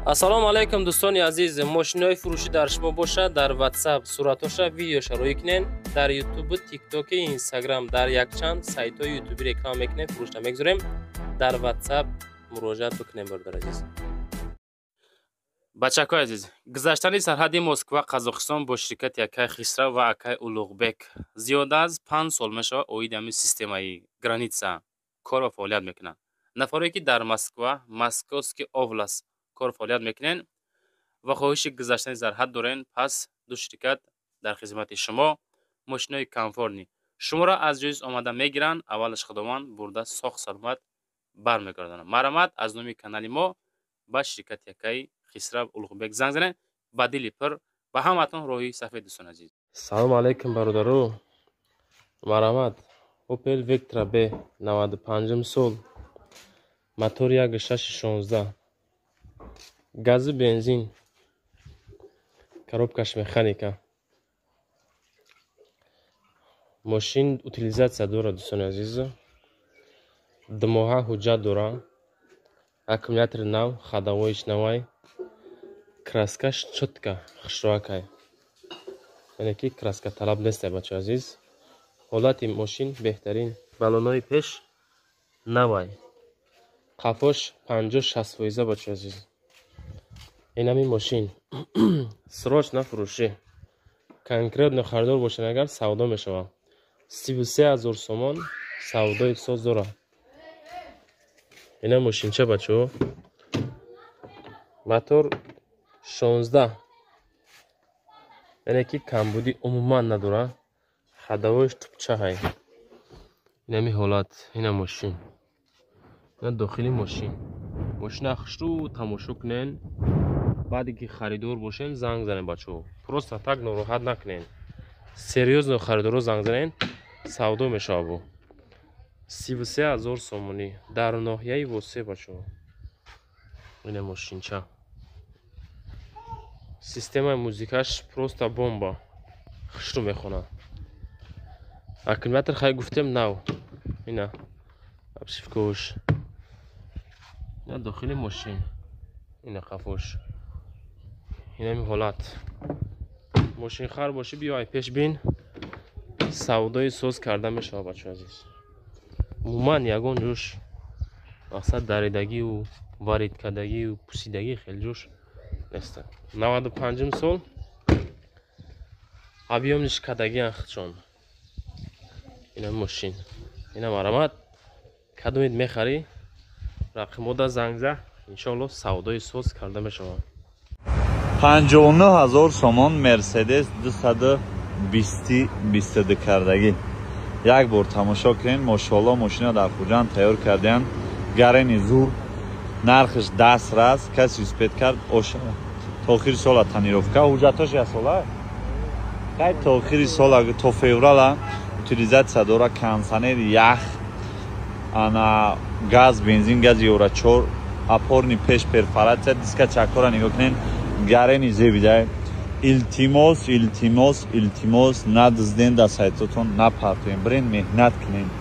Ассалому алайкум, дӯстони азиз. Мошинои фурӯшӣ дар шумо бошад, дар WhatsApp суратоша, видеоша рӯй кунен. Дар Ютубу, Тиктоки, Инстаграм, дар якчанд сайтҳои ютуби реклама мекунем, фурӯшта мегузорем. Дар WhatsApp муроҷиат бикунем, бародар азиз. Бачакҳои азиз, гузаштани сарҳади Москва, Қазоқистон бо ширкати акай Хисрав ва акай Улуғбек зиёда аз 5 сол мешавад, оиди ҳамин системаи граница кор ва фаъолият мекунанд. Нафаре ки дар Москва, Московский область кор фаъолият мекунед ва хоҳиши гузаштани сарҳад дорен, пас ду ширкат дар хизмати шумо. Мошинои комфортный шуморо аз ҷойи омада мегиранд, аввалаш Худованд, бурда соғ саломат бармегардонанд. Марҳамат, аз номи канали мо ба ширкати акаи Хисрав, Улуғбек занг занед. Ба дили пур ба ҳаматон роҳи сафед, дӯстони азиз. Салому алайкум, бародаро. Марҳамат, Опел Вектра Б, 95-ум сол, мотор 1,6 16, газу бензин, коробкаш механика. Мошин утилизация дорад, дӯстони азиз, 2 моҳа ҳуҷҷат дора, аккумулятори нав, ходовоиш навай, краскаш чётко, хушроакай, яъне ки краска талаб нестай. Бачаи азиз, ҳолати мошин беҳтарин, баллонои пеш навай, қафош 50-60 фоиза. Бачаи азиз, инами мошин срочно фурӯшӣ. Конкретно харидор бошед агар, савдо мешавад. 33 000 сомон савдои соз дорад ина мошинча. Бачаҳо, мотор 16, яъне ки камбудӣ умуман надорад, ходовоиш тупчаҳай. Инами ҳолат, ина мошин, ина дохили мошин. Мошина хушрӯ тамошо кунен, баъде ки харидор бошен, занг занен. Бачаҳо, просто так нороҳат накунен, серьёзно харидоро занг занен, савдо мешавад. Бо 33 000 сомонӣ дар ноҳияи Восе. Бачаҳо, ина мошинча, системаи музикаш просто бомба, хушрӯ мехонад. Аккумулятор, хай, гуфтем, нав, ина обшивкаош, ина дохили мошин, ина қафош. Инами ҳолат. Мошинхар бошӣ, биё, ай пеш бин, савдои соз карда мешавад. Бачаи азиз, умуман ягон ҷош, мақсад, даридагию варидкардагию пусидагӣ хеле ҷош неста. 95-ум сол, объёмниш кардагиан худшон. Ина мошин, ина. Марҳамат, кадомед мехарӣ, рақимода занг за, иншоалло, савдои соз карда мешавад. 59 000 сомон Мерседес 220 22 кардагӣ. Як бор тамошо кунед, мошоалло, мошина дар Хуҷанд тайёр кардиянд, гарени зур, нархаш дастрас. Каси успеть кард, оша то охири сола тонировка, ҳуҷҷатош яксола, хай, то охири сола, то феврала утилизация дора, кондиционери ях, ана газ, бензин, гази евро 4, опорный пеш перфорация, диска чакора нигоҳ кунед, гарени зебидай. Илтимос, илтимос, илтимос, надизден, дар сайтотон напартоем, бирен меҳнат кунем.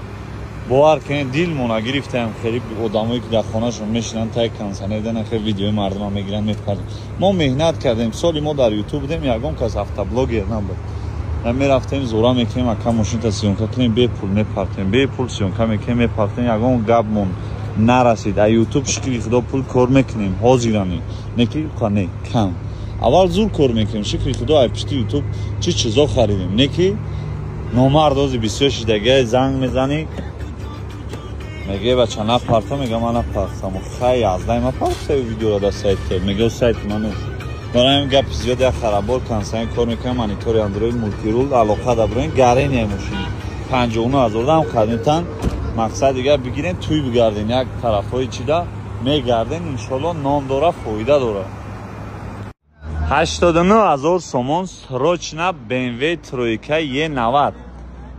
Бовар кунед, дилмона гирифтаем. Хеле одамое ки дар хонашон мешинанд, тай кондиционер дана, хеле видеои мардума мегиранд, мепарданд. Мо меҳнат кардем, соли мо дар Ютуб будем, ягон кас автоблогер набуд. Мерафтем, зора мекунем, ака, мошинта съёмка кунем, бепул мепартем, бепул съёмка мекунем, мепартем, ягон гапмон нарасид. А Ютуб, шукри Худо, пул кор мекунем ҳозирани, не ки не кам, аввал зур кор мекунем. Шукри Худо, ай пишти Ютуб чӣ чизо харидем, не ки номард ози бисёр шидагия. Занг мезанӣ, меге: «Бача, напарта». Мега: «Ман напартам». Хай, яздай ма парта видеора дар сайт, мега: «Сайти ман нест». Барои гапи зиёд, як харабор консайн кор мекунам, монитори Андроид, мультирул, алоқа даброин, гарения мошини 59 000 дам кардемтан. Мақсад дигар бигирем, туй бигардем, як тарафҳои чида мегардем, иншолло, нон дора, фоида дора. 89 000 сомон срочно БМВ тройка Е90.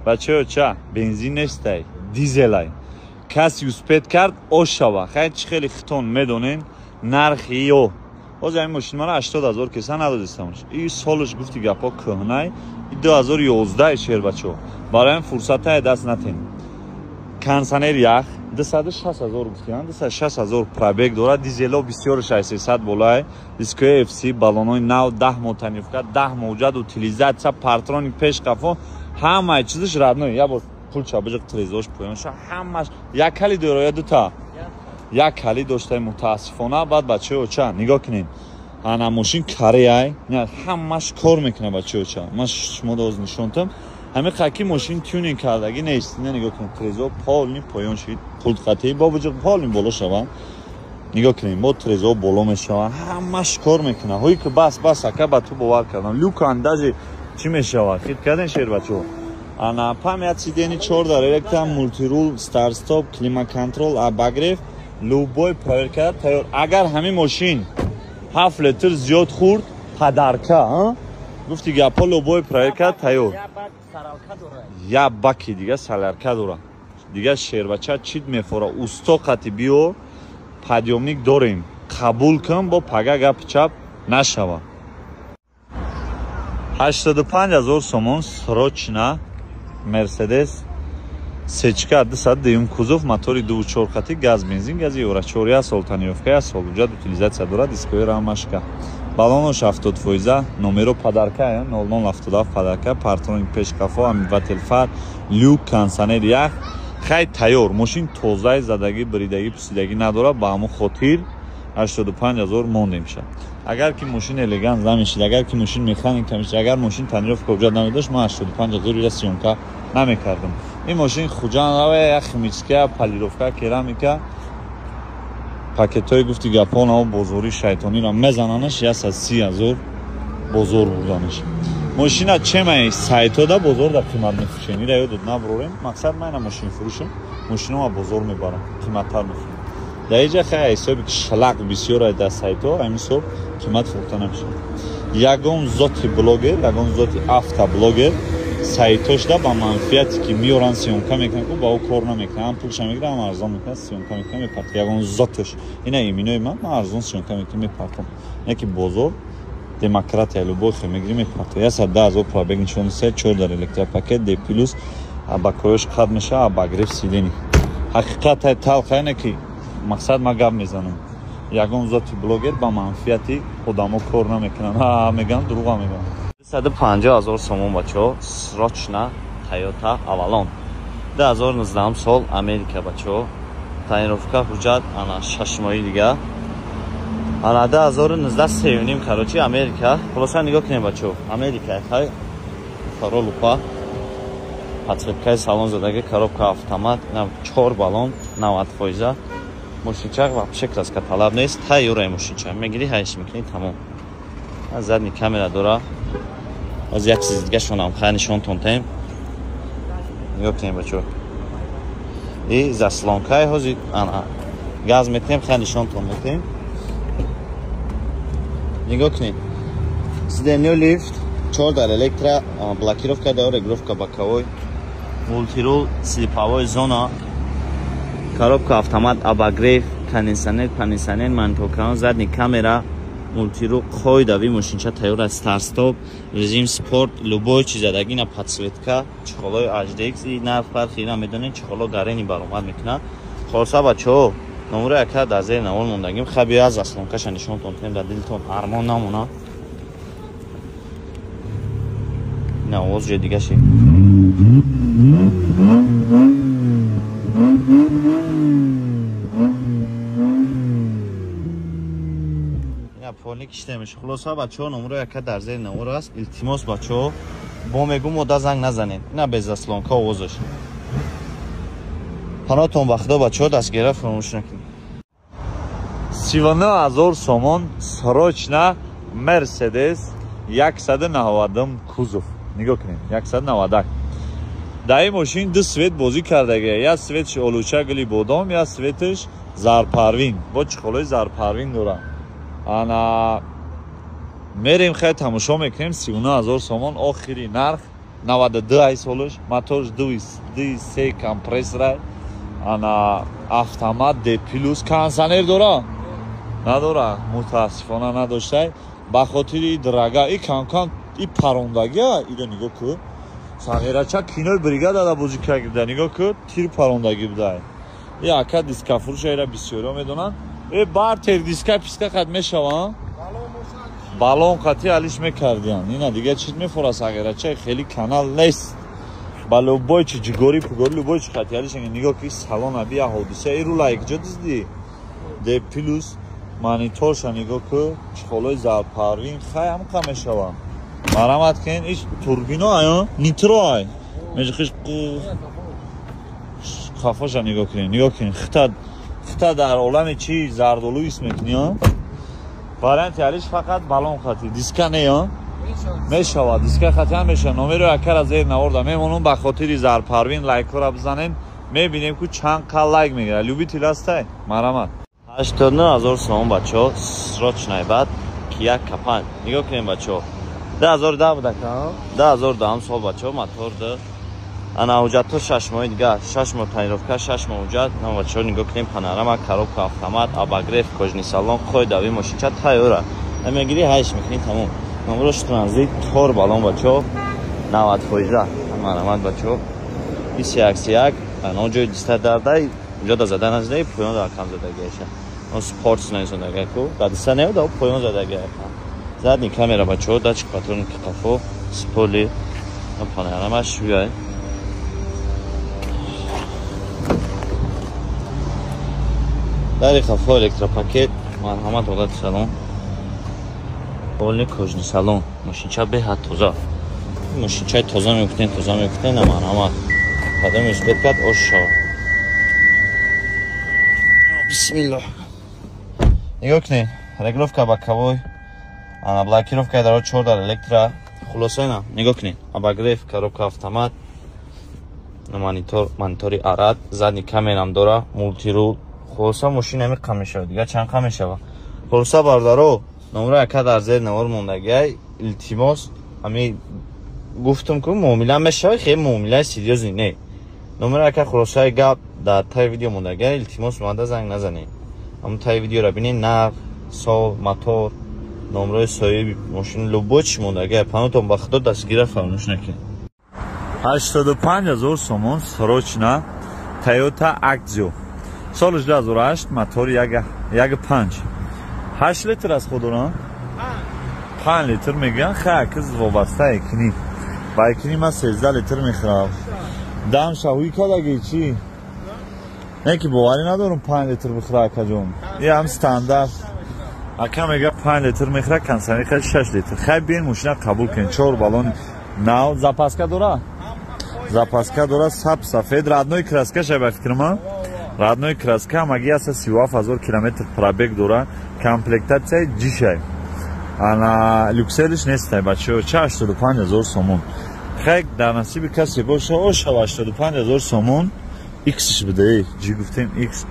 Бачаё, ча бензин нестай, дизелай. Каси успеть кард, ошава. Хай, чӣ хеле хитон медонен нархи ё. Ҳозир ҳамин мошин мара 80 000 кеса надодистамш. И солаш, гуфти гапҳо, кӯҳнай, и 2011 шербачо. Барои ҳамин фурсатае даст натен. Кондиционер ях, 260 ҳазор гуфтиан, 260 ҳазор пробег дорад. Дизело бисёр 600 болай. Дискои FC, баллонои нав, 10 моҳ тонировка, 10 моҳ ҳуҷҷат, утилизатсия, парктроник пеш қафо, ҳамаи чизаш родной. Я бор пулча биҷиқ трезош поёнша, ҳамаш як кали дора ё дута? Як кали доштай мутаассифона. Баъд бачаи оча нигоҳ кунед. Ана мошин кареай, ҳамаш кор мекунад бачаи оча. Ман шумо доз нишонтам. Ҳамин қаки мошин тюнинг кардагӣ нест. Ина нигоҳ кунед, трезо полни поён шид, пулт қатъи бо буҷиқ полни боло шаванд. Нигоҳ кунед, бо трезо боло мешаванд, ҳамаш кор мекунад. Ҳои ки бас бас ака ба ту бовар кардам. Люкан даже чӣ мешавад? Хит карден шербачо. Ана память сидени 4 дар электро, мультирул, старт-стоп, климат-контрол, обогрев, любой проверка тайёр. Агар ҳамин мошин 7 литр зиёд хӯрд, подарка, а? Гуфти гапо любой проверка тайёр. Я баки дига салярка дора. Дига шербача чит мефора. Усто қати биё, подъёмник дорем. Қабул кун, бо пага гапи чап нашава. 85 ҳазор сомон срочно Мерседес сечка 202 кузов, мотори 2.4 қати, газ бензин, гази евро 4, як сол тонировка, як сол ҳуҷҷат, утилизатсия дорад, дискои рамашка. Баллонош 70%, номеро подарка, 0077 подарка, парктроник пеш қафо, омыватель фар, люк, кондиционер ях. Хай тайёр, мошин тозаи, задагӣ, бридагӣ, пусидагӣ надорад, ба ҳамон хотир 85 ҳазор мондем ша. Агар ки мошин элегант намешид, агар ки мошин механика мешид, агар мошин тонировка ҳуҷҷат намедошт, ман 85 ҳазор ира съёмка намекардам. Ин мошин Хуҷанд рава, як химическая, полировка, керамика, пакетҳои гуфти гапҳо нао бозори шайтониро мезананаш, 130 ҳазор бозор бурданаш. Мошина чемаи сайтода бозорда қимат мефурӯшем. Ира ёдот набурорем. Мақсад ман ина мошин фурӯшам, мошинома бозор мебарам, қиматтар мефурӯшам. Дар инҷа хай ҳисоби ки шлақ бисёр ай дар сайтҳо, ҳамин ҳисоб қимат фурӯхта намешавад. Ягон зоти блогер, ягон зоти автоблогер сайтошда ба манфиате ки меоранд съёмка мекунанд, ба ӯ кор намекунанд, ҳам пулша мегиранд, ҳам арзон мекунанд, съёмка мекунанд, мепартанд. Ягон зоташ ина иминои ман, ман арзон съёмка мекунам, мепартам. Не ки бозор демократия, любой хе мегирӣ мепартам. 110 ҳазор пробег нишон се, 4 дар электропакет, D плюс, абакоёш қад мешавад, обогрев сидени. Ҳақиқат талха ине ки мақсад ман гап мезанам. Ягон зоти блогер ба манфиати одамо кор намекунанд. Ҳа, мегӯянд, дурӯға мегӯянд. 150 ҳазор сомон бачаҳо, срочно Toyota Avalon. 2019 сол Америка бачаҳо. Тонировка ҳуҷҷат ана 6 моҳи дига. Ана 2019 3.5 короче Америка. Хулоса нигоҳ кунед бачаҳо. Америка хай фаро лупа. Подсветкаи салон задаги, коробка автомат, ина 4 баллон 90%. Мошинчак вообще краска талаб нест. Тайёраи мошинча. Мегири ҳайш мекунӣ тамом. Задний камера дора. Аз як чизи дига шонам хай нишонтон тем. Нигоҳ кунед бачаҳо. И заслонкаи ҳозир ана газ метем, хай нишонтон метем. Нигоҳ кунед. Сиденьё лифт, 4 дар электро, блокировка дора, регулировка боковой, мультирул, слиповой зона, коробка автомат, обогрев, кондиционер, кондиционер, монитор, задний камера, мультирул, қоидави мошинча тайёр аст, старт-стоп, режим спорт, любой чиз задаги, на подсветка, чехолои HDX, и нарх фарқи ина медонед, чехоло гарени баромад мекунад. Хулоса бачаҳо, номуро яка дар зери навор мондагим, хай биё аз заслонкаша нишонтон тем, дар дилтон армон намонад. Ина овоз ҷои дига ши. Полник иштемеш. Хулоса бачаҳо, номуро яка дар зери навор аст. Илтимос бачаҳо, бо мегум ода занг назанед. Ина без заслонка овозаш. Панотон ба худо бачаҳо, дастгира фаромӯш накунед. 39 ҳазор сомон срочно Мерседес 190 кузов. Нигоҳ кунед, 191. Дар ин мошин ду свет бозӣ кардагия. Як светш олуча гули бодом, як светш зарпарвин. Бо чехолои зарпарвин дорад. Ана мерем хай тамошо мекунем. 39 ҳазор сомон охири нарх, 92 ай солаш, моторш 2.3 компрессора, ана автомат D плюс, кондиционер дора? Надора, мутаассифона надоштай. Ба хотири драга и кам-кам и парондагия, ида нигоҳ кун. Сағирача кинои бригада да бозӣ карда, нигоҳ кун, тир парондагӣ будай. И ака дискафурӯша ира бисёриҳо медонанд. Э бартер диска писка қад мешава? Балон қати алиш мекардиян. Ина дига чиз мефора сағирача хеле канал нест. Ба любой чи ҷигори пугори любой чи қати алиш нигоҳ ки салона бия ҳодиса и рула якҷо диздӣ. Д плюс мониторша нигоҳ ку чхолои зарпарвин хай ҳамқа мешава. Марамат кен иш турбино ай нитро ай. Межихиш хафоша нигоҳ кунед, нигоҳ кунед. Хита дар олами чи зардолу ис мекунӣ, а? Варианти алиш фақат балон хати, диска не, а? Мешавад, диска хати ҳам мешавад. Номеро якара зер наворда мемонум ба хотири зарпарвин лайкҳоро бизанем. Мебинем ку чанд қа лайк мегирад. Любитель ҳастай? Марамат. 89 000 сомон бачаҳо, срочный бад Кия К5. Нигоҳ кунем бачаҳо. 2010 будака? 2010 сол бачаҳо, мотор д. Ана ҳуҷҷатҳо 6 моҳи дига, 6 моҳ тонировка, 6 моҳ ҳуҷҷат. На бачаҳо нигоҳ кунем панорама, коробка автомат, обогрев, кожаный салон, қойдави мошинча тайёра. Мегири ҳайш мекунӣ тамом. Номрош транзит тор балон бачаҳо 90%. Марамат бачаҳо. 21 ана ҷои диста дардай, ҷо да зада наздаи, поён да кам задагиаша. Он спортс наизондага ку, да диста не да поён задагиаша. Задний камера бачаҳо, датчик патроники қафо, спойлер, панорамаш шуяй. Дари қафо электропакет, марҳамат ҳолати салон. Полный кожаный салон, мошинча беҳад тоза. Мошинчаи тоза мекунем, тоза мекунем, марҳамат. Кадом успеть кард ош шава. Бисмиллоҳ. Нигоҳ кунед, регулировка боковой, ана блокировка даро 4 дар электро. Хулоса ина, нигоҳ кунед, обогрев, коробка автомат, монитор, монитори арад, задний камерам дора, мультирул. Хулоса мошин ҳами қам мешавад, дига чанд қам мешавад. Хулоса бародаро, номро яка дар зер навор мондагиай, илтимос, ҳами гуфтум ку муомила мешавад, хеле муомилаи серьёзный не. Номро яка хулосаи гап дар таи видео мондагиай, илтимос омада занг назанед. Ҳамун таи видеоро бинед, нарх, сол, мотор, номрои соҳиби мошин, любой чи мондагиай, панотон ба худо дастгира фаромӯш накунед. 85 000 сомон срочно Toyota Axio. Соли 2008, мотор 1.5. 8 литр аз худора? 5 литр мегӯянд, хай киз вобаста экини. Ба экини ман 13 литр мехӯрам. Дам шаҳуи кадаги чи? Не ки боварӣ надорам 5 литр бихӯра акаҷон. И ҳам стандарт. Ака мега 5 литр мехӯра, консанӣ хай 6 литр. Хай биен мошина қабул кунед. 4 баллон нав запаска дора? Запаска дора, саб сафед, родной краска шай ба фикрам. Родной краска ҳамагӣ 137 000 километр пробег дора, комплектатсияи ҷишай. Ана люкселиш нестай бачаҳо, ча 85 000 сомон. Хай дар насиби касе боша, ошава 85 000 сомон. X-ш биде, ҷи гуфтем X.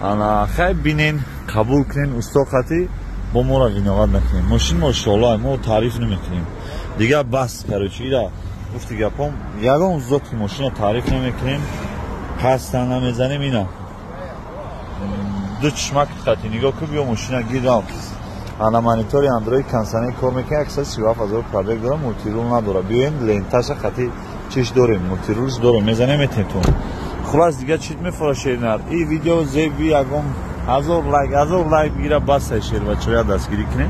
Ана хай бинен, қабул кунен усто қати, бо моро виноват накунем. Мошин мошоалло, мо таъриф намекунем. Дига бас, короче, ира гуфти гапом, ягон зоти мошина таъриф намекунем. Пастан намезанем ина. Ду чишмак хати нигоҳ кун, биё мошина гир рав. Ана монитори Android консанер кор мекунад, 137 000 пробег дора, мультирул надора. Биёем ленташа хати чиш дорем, мультирулш дорем, мезанем метем. Хулас дига чит мефора шернар. И видео зеби ягон 1000 лайк, 1000 лайк бигира басай шер бачаҳо дастгирӣ кунед.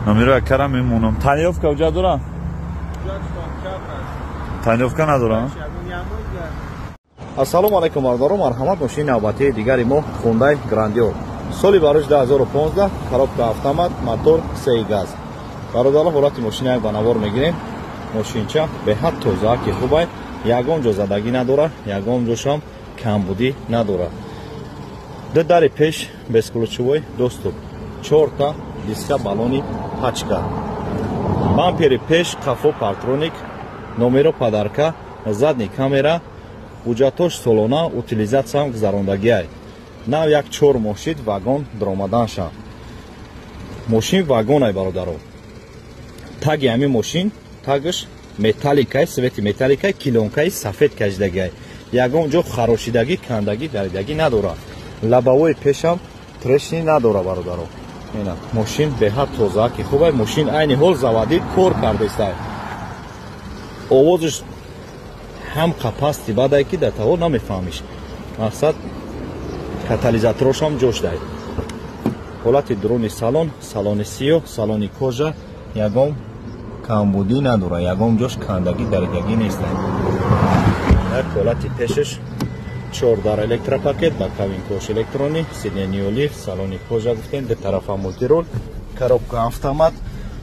Номеро якара мемонам. Тонировка уҷа дора? Тонировка надора? Ассалому алайкум бародарон, марҳамат мошини навбатии дигари мо Hyundai Grandeur. Соли барош 2015, коробка автомат, мотор 3 газ. Бародарон, ҳолати мошини як ба навор мегирем. Мошинча беҳад тоза ки хубай, ягон ҷо задагӣ надорад, ягон ҷошам камбудӣ надорад. Ду дари пеш бесключевой доступ, 4та диска баллони пачка. Бампери пеш қафо парктроник, номеро подарка, задний камера, ҳуҷҷатош солона утилизатсиям гузарондагиай. Нав як 4 моҳ шид вагон даромаданша. Мошин вагонай бародаро. Таги ҳамин мошин, тагаш металликай, цвети металликай, килонкаи сафед кашидагиай. Ягон ҷо харошидагӣ, кандагӣ, даридагӣ надорад. Лобовои пешам трещина надора бародаро. Ина мошин беҳад тоза ки хубай, мошин айни ҳол заводӣ кор кардестай. Овозаш ҳам қапасти бадай ки дар таво намефаҳмиш. Мақсад Катализаторошам ҷош дай. Ҳолати дуруни салон, салони сиёҳ, салони кожа, ягон камбудӣ надора, ягон ҷош кандагӣ, даридагӣ нест. Як ҳолати пешаш 4 дар электропакет, ба кабинкош электронӣ, сиденье лифт, салони кожа гуфтем, ду тарафа мультируль, коробка автомат,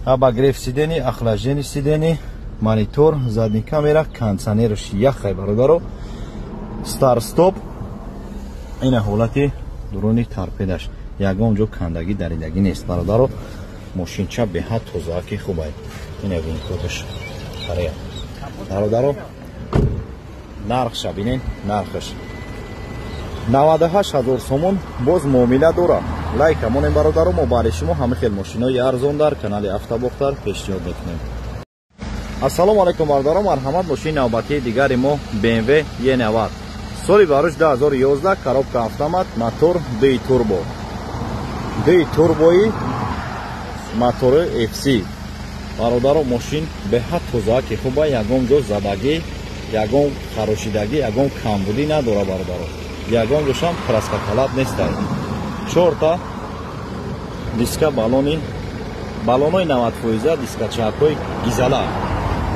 обогрев сидений, охлаждение сидений, монитор, задний камера, кондиционерш яхай бародаро, старт стоп. Ина ҳолати дуруни торпедаш, ягон ҷо кандагӣ, даридагӣ нест бародаро. Мошинча беҳад тозааки хубай. Ина винкодаш харея бародаро. Нархша бинен, нархаш 98 000 сомон, боз муомила дора. Лайка монем бародаро, мо барои шумо ҳама хел мошинои арзон дар канали Автобохтар пешниҳод мекунем. Ассалому алайкум бародаро, марҳамат, мошини навбатии дигари мо BMW E90, соли барош 2011, коробка автомат, мотор 2 турбо, 2 турбои мотори FC. Бародаро, мошин беҳад тозааки хуба, ягон ҷо задагӣ, ягон харошидагӣ, ягон камбудӣ надора бародаро, ягон ҷошам краскаталаб нестай. Чорта диска балони, балонои 90%, дискачакҳои гизала,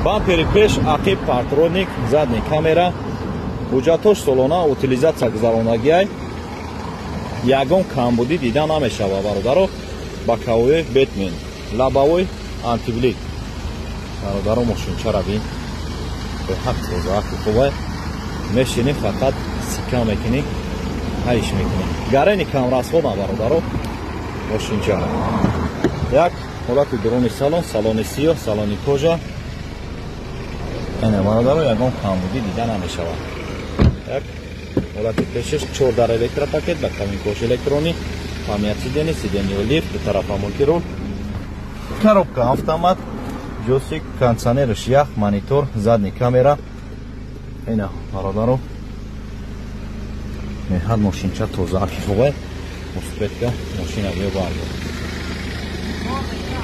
бампери пеш, ақиб парктроник, задний камера, ҳуҷҷатош солона, утилизатсия гузаронагиай, ягон камбудӣ дида намешава бародаро. Боковой бетмен, лобовой антиблик. Бародаро, мошинчара бин, беҳад тозааки хубай. Мешини, фақат сика мекунӣ, ҳайш мекунӣ. Гарени камрасхода бародаро мошинча. Як ҳолати дуруни салон, салони сиёҳ, салони кожа. Ина бародаро, ягон камбудӣ дида намешавад. Як ҳолати пешаш, чор дар электропакет, ба кабинкош электронӣ, память сидений, сиденье лифт, ду тарафа мультируль, коробка автомат, ҷойстик, кондиционерш ях, монитор, задний камера. Ина бародаро, меҳад мошинча тозааки хубай. Успетка мошина биё бардор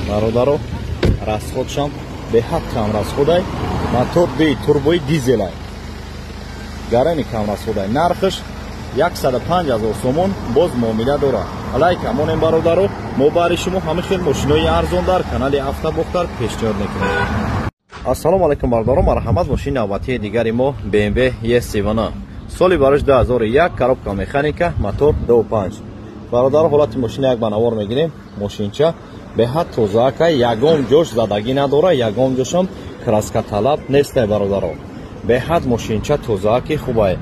бародаро. Расходшам беҳад кам расходай, мотор ди турбои дизелай, гарани кам расходай. Нархаш 105 000 сомон, боз муомила дора. Лайка монем бародаро, мо барои шумо ҳама хел мошинои арзон дар канали Автобохтар пешниҳод мекунем. Ассалому алайкум бародаро, марҳамат, мошини навбатии дигари мо BMW E7, соли барош 2001, коробка механика, мотор 2.5. Бародаро, ҳолати мошина як ба навор мегирем. Мошинча беҳад тозаака, ягон ҷош задагӣ надора, ягон ҷошам краскаталаб нестай бародаро. Беҳад мошинча тозааки хубай.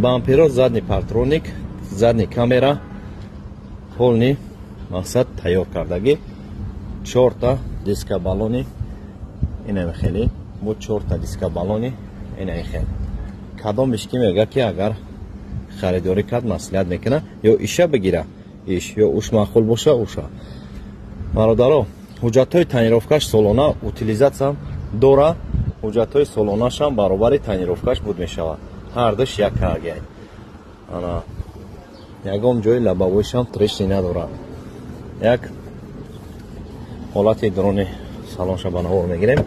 Бамперо, задний парктроник, задний камера, полный мақсад тайёр кардагӣ. Чорта диска балони ина хеле, бо чорта диска балони ина хел. Кадомиш ки мега ки агар харидорӣ кард, маслиҳат мекуна, ё иша бигира, иш ё уш маъқул боша, уша. Бародаро, ҳуҷҷатҳои тонировкаш солона, утилизатсия дора, ҳуҷҷатҳои солонашам баробари тонировкаш буд мешавад. Ҳардуш як каргай. Ана ягон ҷои лобовойшам трещина надорад. Як ҳолати дуруни салонша ба навор мегирем.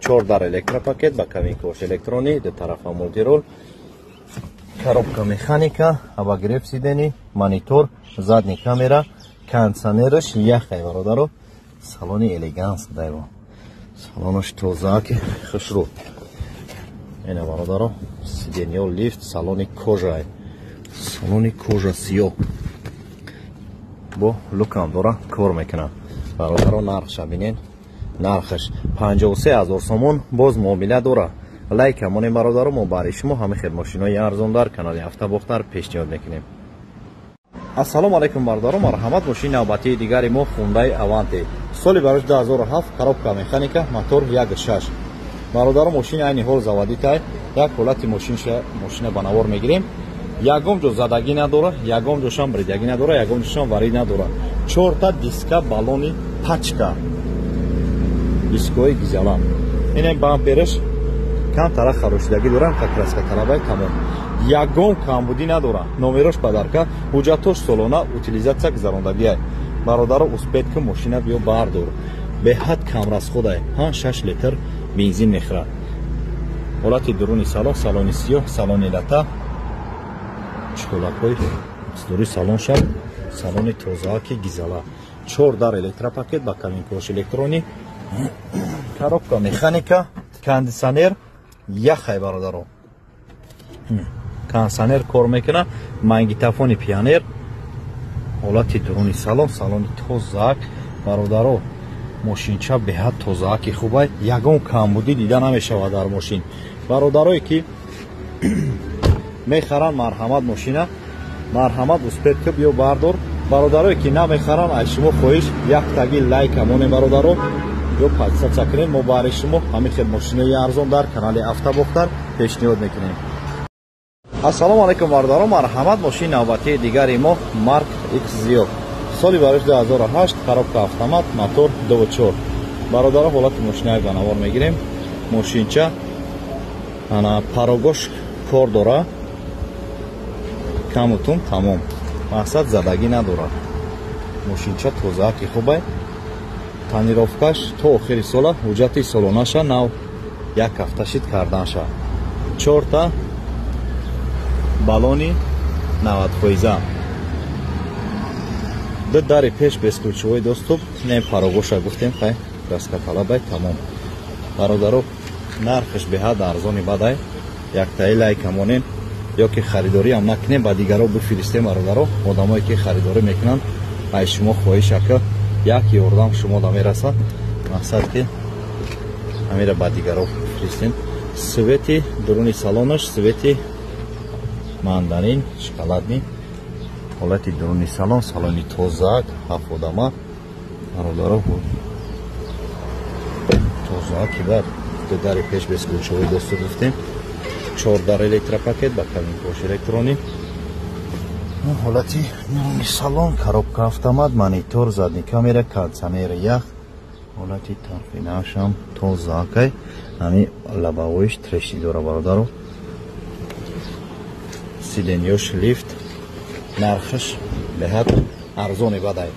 Чор дар электропакет, ба кабинкош электронӣ, ду тарафа мультируль, коробка механика, обогрев сидений, монитор, задний камера, кондиционераш яхай бародаро. Салони элеганс дайво. Салонаш тозааки хушрӯ. Ина бародаро, сиденье лифт, салони кожа. Салони кожа сиёҳ. Бо люкам дора, кор мекунад. Бародаро, нархша бинен. Нархаш 53 000 сомон, боз муомила дора. Лайка монем бародаро, мо барои шумо ҳама хел мошинои арзон дар канали Автобохтар пешниҳод мекунем. Ассалому алайкум бародаро, марҳамат, мошини навбатии дигари мо Hyundai Avante, соли барош 2007, коробка механика, мотор 1.6. Бародаро, мошини айни ҳол заводитай. Як ҳолати мошина ба навор мегирем. Ягон ҷо задагӣ надора, ягон ҷошам бридагӣ надора, ягон ҷошам варӣ надора. Чорта диска балони пачка, дискои гизала. Инем бампераш камтара харошидагӣ дорам, как краска талабай, тамом. Ягон камбудӣ надора. Номерош падарка, ҳуҷҷатош солона, утилизатсия гузарондагиай. Бародаро, успеть ки мошина биё бардор. Беҳад камрасходай, 5-6 литр бензин мехӯрад. Ҳолати дуруни салон, салони сиёҳ, салони лата, чиколакҳои дури салон шав, салони тозааки гизала. Чор дар электропакет, ба кабинкош электронӣ, коробка механика, кондитсионер яхай, бародаро. Кондитсионер кор мекунад, магнитофони Пионер. Ҳолати дуруни салон, салони тозаак, бародаро. Мошинча беҳад тозааки хубай, ягон камбудӣ дида намешавад дар мошин. Бародарое ки мехаранд, марҳамат, мошина, марҳамат, успеть ки биё бардор. Бародарое ки намехаранд, аз шумо хоҳиш, яктаги лайка монем, бародаро, ё подписаться кунед. Мо баҳри шумо ҳамин хел мошинои арзон дар канали Автобохтар пешниҳод мекунем. Ассалому алайкум, бародаро. Марҳамат, мошини навбатии дигари мо Марк Xzio, соли барош 2008, коробка автомат, мотор 2.4. Бародаро, ҳолати мошинаи ба навор мегирем. Мошинча ана парогош кор дора, камутум тамом, мақсад, задагӣ надорад. Мошинча тозааки хубай, тонировкаш то охири сола, ҳуҷҷати солонаша нав як ҳафта шид карданша. Чорта баллони 90%, ду дари пеш бесключевой доступ. Не, парогоша гуфтем, хай, краскаталабай, тамом. Бародаро, нархаш беҳад арзони бадай. Яктаи лайка монем ё ки харидориам накунем, ба дигаро бифиристем. Бародаро, одамое ки харидорӣ мекунанд, ай шумо хоҳиш, ака, як ёрдам шумо да мерасад. Мақсад ки ҳамира ба дигаро фиристем. Цвети дуруни салонаш цвети мандарин, шоколадный. Ҳолати дуруни салон, салони тозаак, ҳафт одама, бародаро, тозааки бад. Ду дари пеш бесключевой доступ гуфтем, чор дар электропакет, ба кабинкош электронӣ. Ҳолати дуруни салон, коробка автомат, монитор, задний камера, кондитсионер ях. Ҳолати тарфинашам тозаакай, ҳами лобовойш трещина дора, бародаро. Сиденьёш лифт. Нархаш беҳад арзони бадай,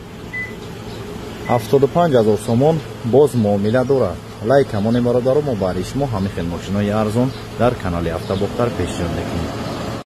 75 000 сомон, боз муомила дорад. Лайка монем, бародаро. Мо баҳри шумо ҳамин хел мошинои арзон дар канали Автобохтар пешниҳод мекунем.